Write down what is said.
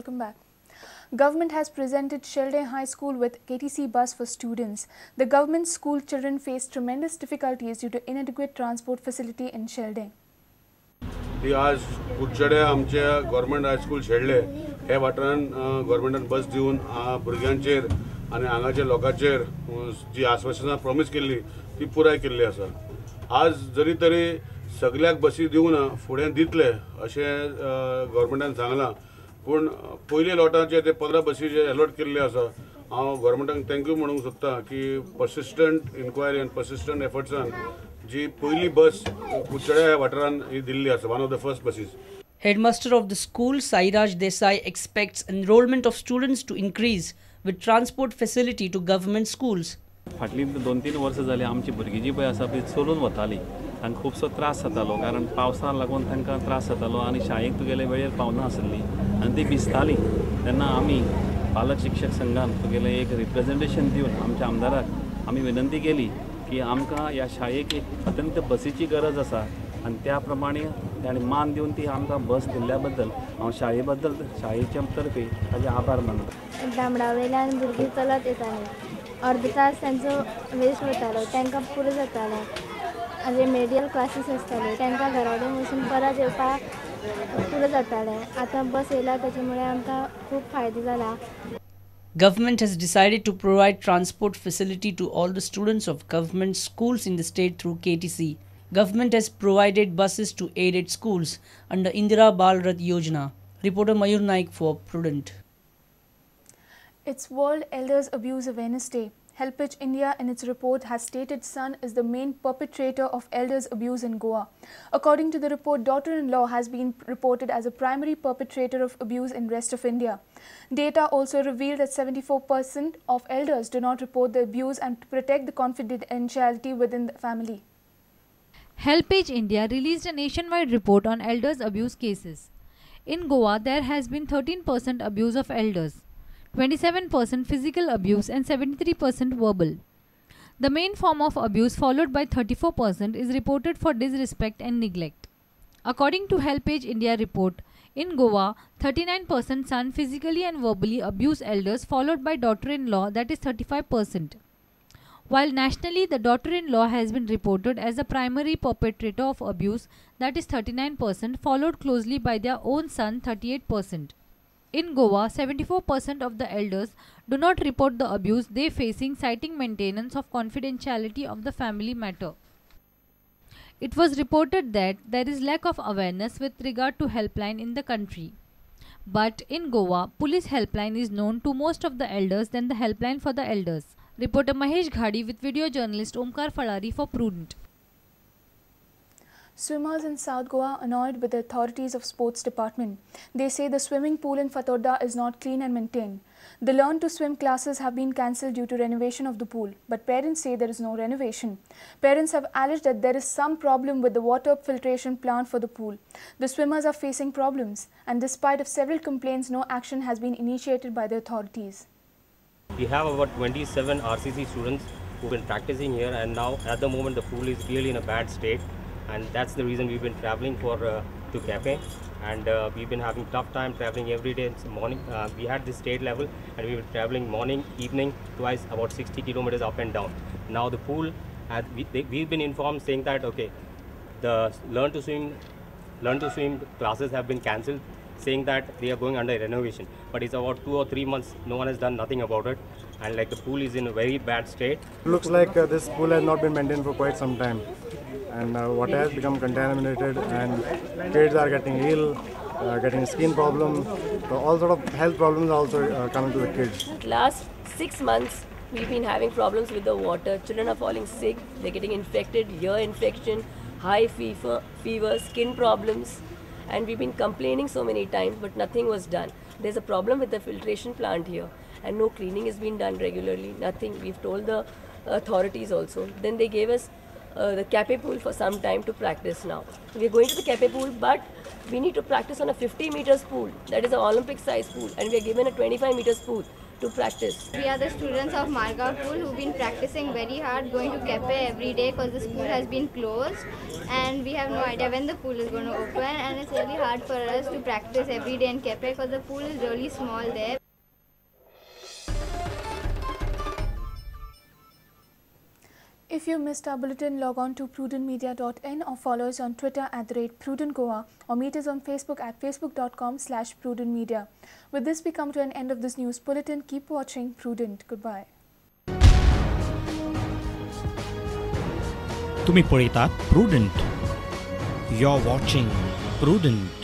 Welcome back. Government has presented Sheldon High School with KTC bus for students. The government school children face tremendous difficulties due to inadequate transport facility in Sheldon. ती आज कुडचडे आमच्या government high school शेडले हे वाठारान गव्हर्मेंटान बस दिवन भुरग्यांचेर आनी हांगाच्या लोकांचेर जी आश्वासनां प्रॉमीस केल्ली ती पुराय केल्ली आसा. आज जरी तरी सगळ्याक बसी दिवना फुडें दितले अशें गव्हर्मेंटान सांगलां, पूण पयले लोटाचे ते 15 बसी जे अलॉट केल्ले आसा, हांव गव्हर्मेंटाक thank you म्हणूंक सोदता की पर्सिस्टंट इन्क्वायरी आनी पर्सिस्टंट एफर्ट्सान जी पयली बस कुडचड्या ह्या वाठारान ही दिल्ली आसा, one of the first buses. Headmaster of the school Sairaj Desai expects enrollment of students to increase with transport facility to government schools. फाटलीं 2-3 वर्सां जालीं आमची भुरगीं जी पळय आसा ती चलून वताली, तांकां खुबसो त्रास जातालो कारण पावसाक लागून तांकां त्रास जातालो आनी शाळेक तुगेले वेळेर पावना आसली आनी ती भिजताली. तेन्ना आमी पालक शिक्षक संघान तुगेलें एक रिप्रेजेंटेशन दिवन आमच्या आमदाराक आमी विनंती केली की आमकां ह्या शाळेक एक अत्यंत बसीची गरज आसा आनी त्या प्रमाणे ताणें मान दिवन ती आमकां बस दिल्ल्या बद्दल हांव शाळे बद्दल शाळेच्या तर्फे ताजे आभार मानता. डांबडा वयल्यान भुरगीं चलत येतालीं, अर्द तास तांचो वेस्ट वतालो, तांकां पुरो जातालें. रेमेडियल क्लासीस आसताल्यो, तांकां घरा कडेन वचून परत येवपाक पुरो जातालें. आतां बस येयला ताचे मुळे आमकां खूब फायदो जाला. Government has decided to provide transport facility to all the students of government schools in the state through KTC. Government has provided buses to aided schools under Indira Bal Rath Yojana. Reporter Mayur Naik for Prudent. It's World Elders Abuse Awareness Day. HelpAge India in its report has stated son is the main perpetrator of elders abuse in Goa. According to the report, daughter-in-law has been reported as a primary perpetrator of abuse in rest of India. Data also revealed that 74% of elders do not report the abuse and protect the confidentiality within the family. HelpAge India released a nationwide report on elders abuse cases. In Goa, there has been 13% abuse of elders, 27% physical abuse and 73% verbal. The main form of abuse, followed by 34%, is reported for disrespect and neglect. According to HelpAge India report, in Goa, 39% son physically and verbally abuse elders, followed by daughter-in-law, that is 35%. While nationally, the daughter-in-law has been reported as the primary perpetrator of abuse, that is 39%, followed closely by their own son, 38%. In Goa, 74% of the elders do not report the abuse they facing, citing maintenance of confidentiality of the family matter. It was reported that there is lack of awareness with regard to helpline in the country. But in Goa, police helpline is known to most of the elders than the helpline for the elders. Reporter Mahesh Ghadi with video journalist Omkar Falari for Prudent. Swimmers in South Goa annoyed with the authorities of sports department. They say the swimming pool in Fatorda is not clean and maintained. The learn to swim classes have been cancelled due to renovation of the pool, but parents say there is no renovation. Parents have alleged that there is some problem with the water filtration plant for the pool. The swimmers are facing problems, and despite of several complaints, no action has been initiated by the authorities. We have about 27 RCC students who've been practicing here, and now at the moment the pool is really in a bad state. And that's the reason we've been traveling for to Cafe, and we've been having tough time traveling every day. It's morning, we had the state level, and we were traveling morning, evening, twice, about 60 kilometers up and down. Now the pool, we've been informed saying that okay, the learn to swim classes have been cancelled, saying that they are going under renovation. But it's about 2 or 3 months, no one has done nothing about it, and like the pool is in a very bad state. It looks like this pool has not been maintained for quite some time, and water has become contaminated, and kids are getting ill, getting skin problem, so all sort of health problems are also coming to the kids. Last 6 months we've been having problems with the water. Children are falling sick, they're getting infected, ear infection, high fever, skin problems, and we've been complaining so many times, but nothing was done. There's a problem with the filtration plant here, and no cleaning has been done regularly, nothing. We've told the authorities also. Then they gave us the Cafe pool for some time to practice now. We are going to the Cafe pool, but we need to practice on a 50 meters pool, that is an Olympic size pool, and we are given a 25 meters pool. to practice. We are the students of Margao Pool who've been practicing very hard, going to Quepem every day because the school has been closed and we have no idea when the pool is going to open, and it's really hard for us to practice every day in Quepem because the pool is really small there. If you missed our bulletin, log on to prudentmedia.in or follow us on Twitter at @prudentgoa or meet us on Facebook at facebook.com/prudentmedia. With this, we come to an end of this news bulletin. Keep watching Prudent. Goodbye. तुम्ही पळयतात Prudent. You're watching Prudent.